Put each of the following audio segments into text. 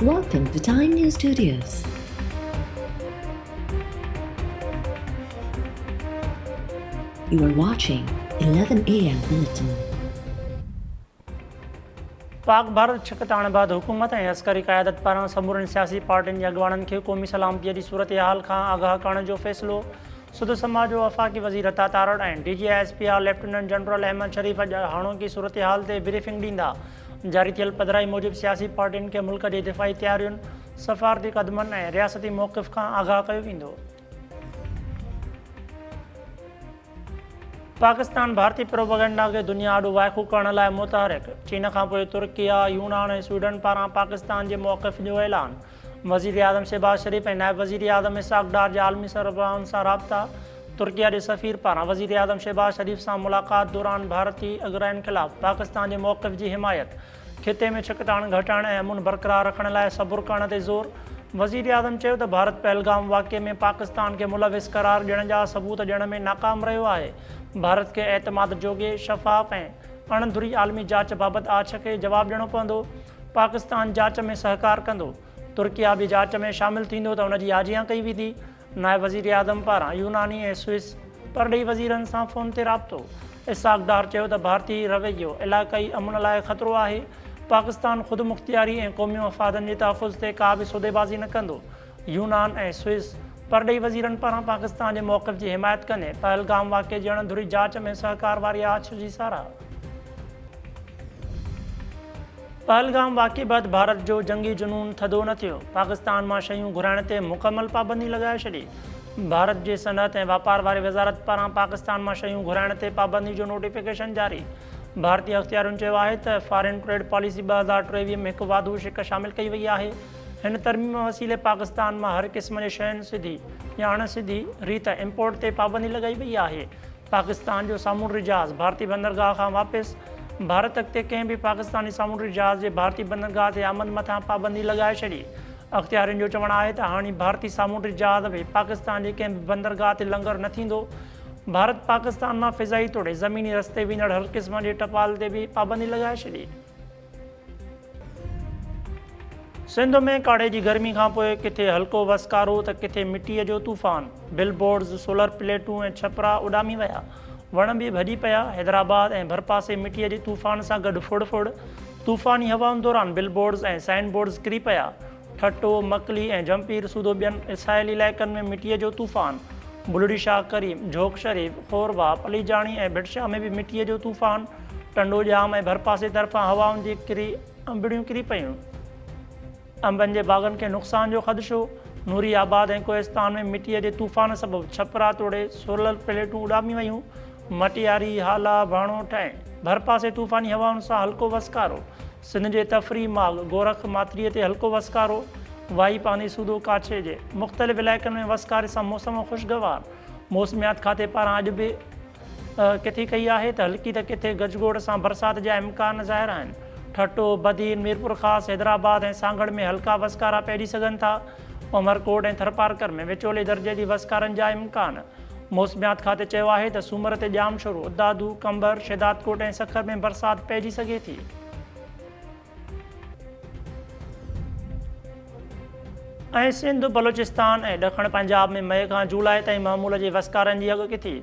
Welcome to Time News Studios. You are watching 11 AM Bulletin. Pak Bharat ڇڪتاڻ بعد حڪومت ۽ عسڪري قيادت پاران سمورين سياسي پارٽين جي اڳواڻن کي قومي سلامتي جي صورتحال کان آگاهه ڪرڻ جو فيصلو سڌ سماء جو وفاقي وزير Atta Tarar ۽ D G I S P R lieutenant general Ahmed Sharif اڄ هاڻوڪي صورتحال تي بريفنگ ڏيندا. جاري ٿيل پڌرائي موجب سياسي پارٽين کي ملڪ جي دفاعي تيارين، سفارتي قدمن ۽ رياستي موقف کان آگاهه ڪيو ويندو. پاڪستان ڀارتي پروپئگنڊا کي دنيا آڏو وائکو ڪرڻ لاء متحرڪ، چين کانپوء ترڪيه، يونان ۽ سوئيڊن پاران پاڪستان جي موقف جو اعلان. وزيراعظم شهباز شريف ۽ نائب وزيراعظم اسحاق ڊار جا عالمي سربراهن سان رابطا، ترڪيه جي سفير پاران وزيراعظم شهباز شريف سان ملاقات دوران ڀارتي اڳراين خلاف پاڪستان جي موقف جي حمايت، خطي ۾ ڇڪتاڻ گهٽائڻ ۽ امن برقرار رکڻ لاء صبر ڪرڻ تي زور، وزيراعظم چيو ته ڀارت پهلگام واقعي ۾ پاڪستان کي ملوث قرار ڏيڻ جا ثبوت ڏيڻ ۾ ناڪام رهيو آهي، ڀارت کي اعتماد جوڳي، شفاف ۽ اڻ ڌري عالمي جاچ بابت آڇ کي جواب ڏيڻو پوندو. پاڪستان جاچ ۾ سهڪار ڪندو، ترڪيه به جاچ ۾ شامل ٿيندو ته ان جي آجيان ڪئي ويندي، نائب وزيراعظم پاران يوناني ۽ سوئس پرڏيهي وزيرن سان فون تي رابطو، اسحاق ڊار چيو ته ڀارتي رويو علائقائي امن لاء خطرو آهي، پاڪستان خودمختياري ۽ قومي مفادن جي تحفظ تي ڪا به سوديبازي نه ڪندو، يونان ۽ سوئس پرڏيهي وزيرن پاران پاڪستان جي موقف جي حمايت ڪندي پهلگام واقعي جي اڻ ڌري جاچ ۾ سهڪار واري آڇ جي ساراهه. پهلگام واقعي بعد ڀارت جو جنگي جنون ٿڌو نه ٿيو، پاڪستان مان شيون گهرائڻ تي مڪمل پابندي لڳائي ڇڏي. ڀارت جي صنعت ۽ واپار واري وزارت پاران پاڪستان مان شيون گهرائڻ تي پابندي جو نوٽيفڪيشن جاري. ڀارتي اختيارين چيو آهي ته فارين ٽريڊ پاليسي 2023 ۾ هڪ واڌو شق شامل ڪئي وئي آهي، هن ترميم وسيلي پاڪستان مان هر قسم جي شين سڌي يا اڻ سڌي ريت امپورٽ تي پابندي لڳائي وئي آهي. پاڪستان جو سامونڊي جهاز ڀارتي بندرگاهه کان واپس، ڀارت اڳتي ڪنهن به پاڪستاني سامونڊي جهاز جي ڀارتي بندرگاهه تي آمد مٿان پابندي لڳائي ڇڏي. اختيارين جو چوڻ آهي ته هاڻي ڀارتي سامونڊي جهاز به پاڪستان جي ڪنهن به بندرگاهه تي لنگر نه ٿيندو. ڀارت پاڪستان مان فضائي توڙي زميني رستي ويندڙ هر قسم جي ٽپال تي به پابندي لڳائي ڇڏي. سنڌ ۾ ڪاڙهي جي گرمي کانپوء ڪٿي هلڪو وسڪارو ته ڪٿي مٽيء جو طوفان، بل بورڊز، سولر پليٽون ۽ ڇپرا اڏامي ويا، وڻ به ڀڄي پيا، حيدرآباد ۽ ڀرپاسي مٽيء جي طوفان سان گڏ ڦڙ ڦڙ، طوفاني هوائن دوران بل بورڊز ۽ سائن بورڊز ڪري پيا، ٺٽو، مڪلي ۽ جهمپير سوڌو ٻين ساحلي علائقن ۾ مٽيء جو طوفان، بلڙي شاهه ڪريم، جهوڪ شريف، خورواهه، پليجاڻي ۽ ڀٽ شاهه ۾ به مٽيء جو طوفان، ٽنڊو ڄام ۽ ڀرپاسي طرفان هوائن جي ڪري انبڙيون ڪري پيون. انبن جي باغن کي نقصان جو خدشو، نوري آباد ۽ ڪوهستان ۾ مٽيء جي طوفان سبب ڇپرا توڙي سولر پليٽون اڏامي ويون، مٽياري، هالا، ڀاڻوٺ ۽ ڀرپاسي طوفاني هوائن سان هلڪو وسڪارو، سنڌ جي تفريح ماڳ گورک ماٿريء تي هلڪو وسڪارو، وائي پاني سوڌو ڪاڇي جي مختلف علائقن ۾ وسڪاري سان موسم خوشگوار، موسميات کاتي پاران اڄ به ڪٿي ڪئي آهي ته هلڪي ته ڪٿي گجگوڙ سان برسات جا امڪان ظاهر آهن. ٺٽو، بدين، ميرپورخاص، حيدرآباد ۽ سانگهڙ ۾ هلڪا وسڪارا پئجي سگهن ٿا. عمرڪوٽ ۽ ٿرپارڪر ۾ وچولي درجي جي وسڪارن جا امڪان. موسميات کاتي چيو آهي ته سومر تي ڄامشورو، دادو، قمبر، شهدادڪوٽ ۽ سکر ۾ برسات پئجي سگهي ٿي. ۽ سنڌ، بلوچستان ۽ ڏکڻ پنجاب ۾ مئي کان جولاء تائين معمول جي وسڪارن جي اڳڪٿي.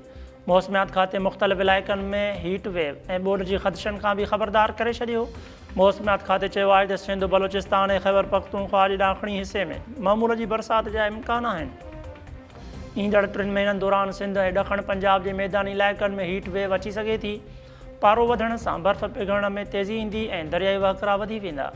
موسميات کاتي مختلف علائقن ۾ هيٽ ويو ۽ ٻوڏ جي خدشن کان به خبردار ڪري ڇڏيو. موسميات کاتي چيو آهي ته سنڌ، بلوچستان ۽ خيبرپختونخوا جي ڏاکڻي حصي ۾ معمول جي برسات جا امڪان آهن. ايندڙ ٽن مهينن دوران سنڌ ۽ ڏکڻ پنجاب جي ميداني علائقن ۾ هيٽ ويو اچي سگهي ٿي. پارو وڌڻ سان برف پگهرڻ ۾ تيزي ايندي ۽ دريائي وهڪرا وڌي ويندا.